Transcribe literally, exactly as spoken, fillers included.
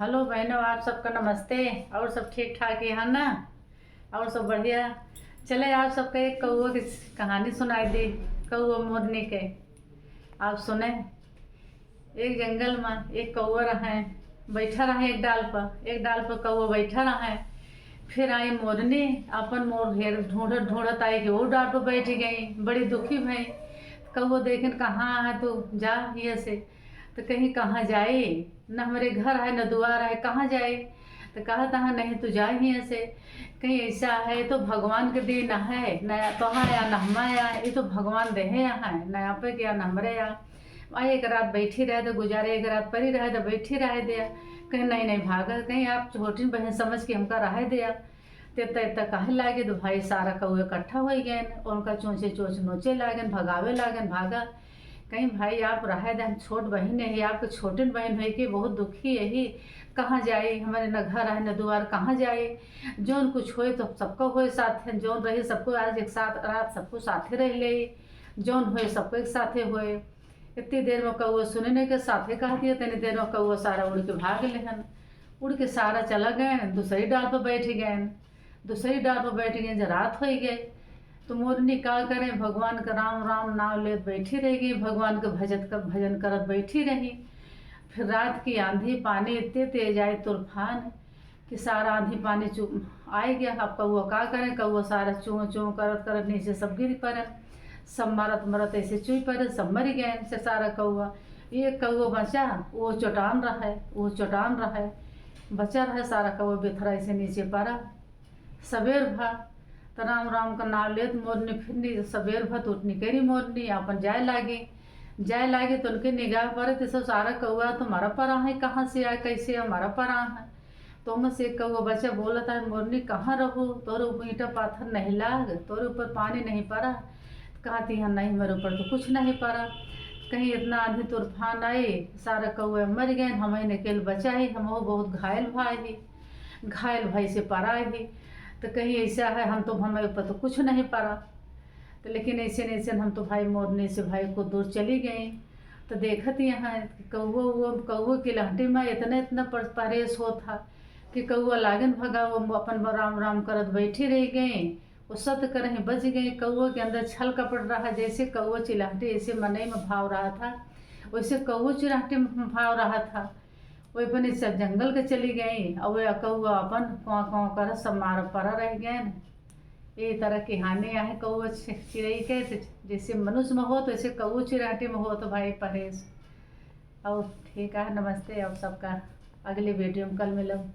हेलो बहनों, आप सबका नमस्ते। और सब ठीक ठाक ही है ना? और सब बढ़िया? चले, आप सबका एक कौआ की कहानी सुनाई दी, कौआ मोरनी के। आप सुने। एक जंगल में एक कौआ रहे, बैठा रहे एक डाल पर। एक डाल पर कौआ बैठा रहे। फिर आई मोरनी, अपन मोर हेर ढूंढत ढूंढत आई कि वो डाल पर बैठ गई। बड़ी दुखी भई। कौआ देखेन, "कहाँ है तू, जा हियाँ से।" तो कहीं, "कहाँ जाई, न हमरे घर है न दुआर है, कहाँ जाई?" तो कहत है, "नहीं, तू जा हियाँ से।" कहीं, "ऐसा है तो भगवान के देन है, न तोहा या न हमा या, ये तो भगवान देहे है, न आपे के या न हमरे या।" आ एक रात बैठी रहे तो गुजारे, एक रात परी रहे तो बैठी रहे दे। कहीं, "नहीं, नहीं, भागा।" कहीं, "आप छोटिन बहन समझ के हमका रहे दे।" ते इतना, इतना कहे लागे तो भाई सारा कौआ इकट्ठा होइ गए, उनका चोंचे चोंच नोचे लागेन, भगावे लागेन, "भागा।" कहीं, "भाई आप रहे दे, हम छोट बहिन है, आपके छोटिन बहिन है कि बहुत दुखी है ही, कहाँ जाई, हमरे न घर है न दुआर, कहाँ जाई? जौन कुछ होए तो सबका होए साथ है, जौन रही सबको आज एक साथ रात सबको साथे रह ले, जौन होए सबको एक साथे होए।" इतनी देर में कौआ सुने नहीं के साथे कह दिया, इतनी देर में कौआ सारा उड़ के भाग लेहन। उड़ के सारा चला गए, दूसरी डाल पर बैठ गए। दूसरी डाल पर बैठ गए, जब रात होइ गए तो मोरनी का करे, भगवान का राम राम नाव लेत बैठी रह गई, भगवान के भजत कर, भजन करत बैठी रही। फिर रात की आंधी पानी इतने तेज आए, तूफान, कि सारा आंधी पानी चु-, आए गया। अब कौआ का करे, कौआ सारा चों चों करत करत नीचे सब गिर पड़े, सब मरत मरत ऐसे चुई पड़े, सब मर गए। से सारा कौआ, एक कौआ बचा, वो चट्टान रहे, वो चट्टान रहे, बचा रहे, सारा कौआ बेथरा ऐसे नीचे पड़ा। सबेर भा तो राम राम का नाव लेत मोरनी फिर नी-, सबेर भा तो उठ निकरी मोरनी, अपन जाए लागी। जाए लागी तो उनके निगाह पड़े तो सब सारा कौआ तो मरा पड़ा है, कहाँ से आए, कैसे आए, मरा पड़ा है। तो ओमे से एक कौआ बचा बोलत है, "मोरनी कहाँ रहो, तोरे ऊपर ईंटा पाथर नहीं लाग, तोरे ऊपर पानी नहीं पड़ा?" कहती है, "नहीं, मेरे ऊपर तो कुछ नहीं पड़ा।" कहीं इतना आंधी तूफान आई, सारा कौआ मर गए, हम ही अकेल बचा ही, हम बहुत घायल भाई ही, घायल भाई से पड़ा ही। तो कहीं ऐसा है, हम तो, हमारे ऊपर तो कुछ नहीं पड़ा। तो लेकिन ऐसे न ऐसे हम तो भाई मोरनी से भाई को दूर चली गई। तो देखत यहाँ कौओ, वो कौओ की लहटी में इतना, इतना पर-, परेश होत था कि कौआ लागेन भगा, वो अपन राम राम करत बैठी रह गई। वो सत करहीं बच गई। कौओ के अंदर छल कपट रहा, जैसे कौओ चिलहटी, ऐसे मनई में भाव रहा था, वैसे कौओ चिलहटी में भाव रहा था। वही बने सब जंगल के चली गई, और वह कौआ अपन कौं कौं करत सब मार परा रह गए। ये तरह की हानि आहे कौआ चि-, चिरई के, तो जैसे मनुष्य में होत, वैसे कौआ चिलहटी में होत भाई परेश। और ठीक है, नमस्ते, और सबका अगले वीडियो में कल मिलब।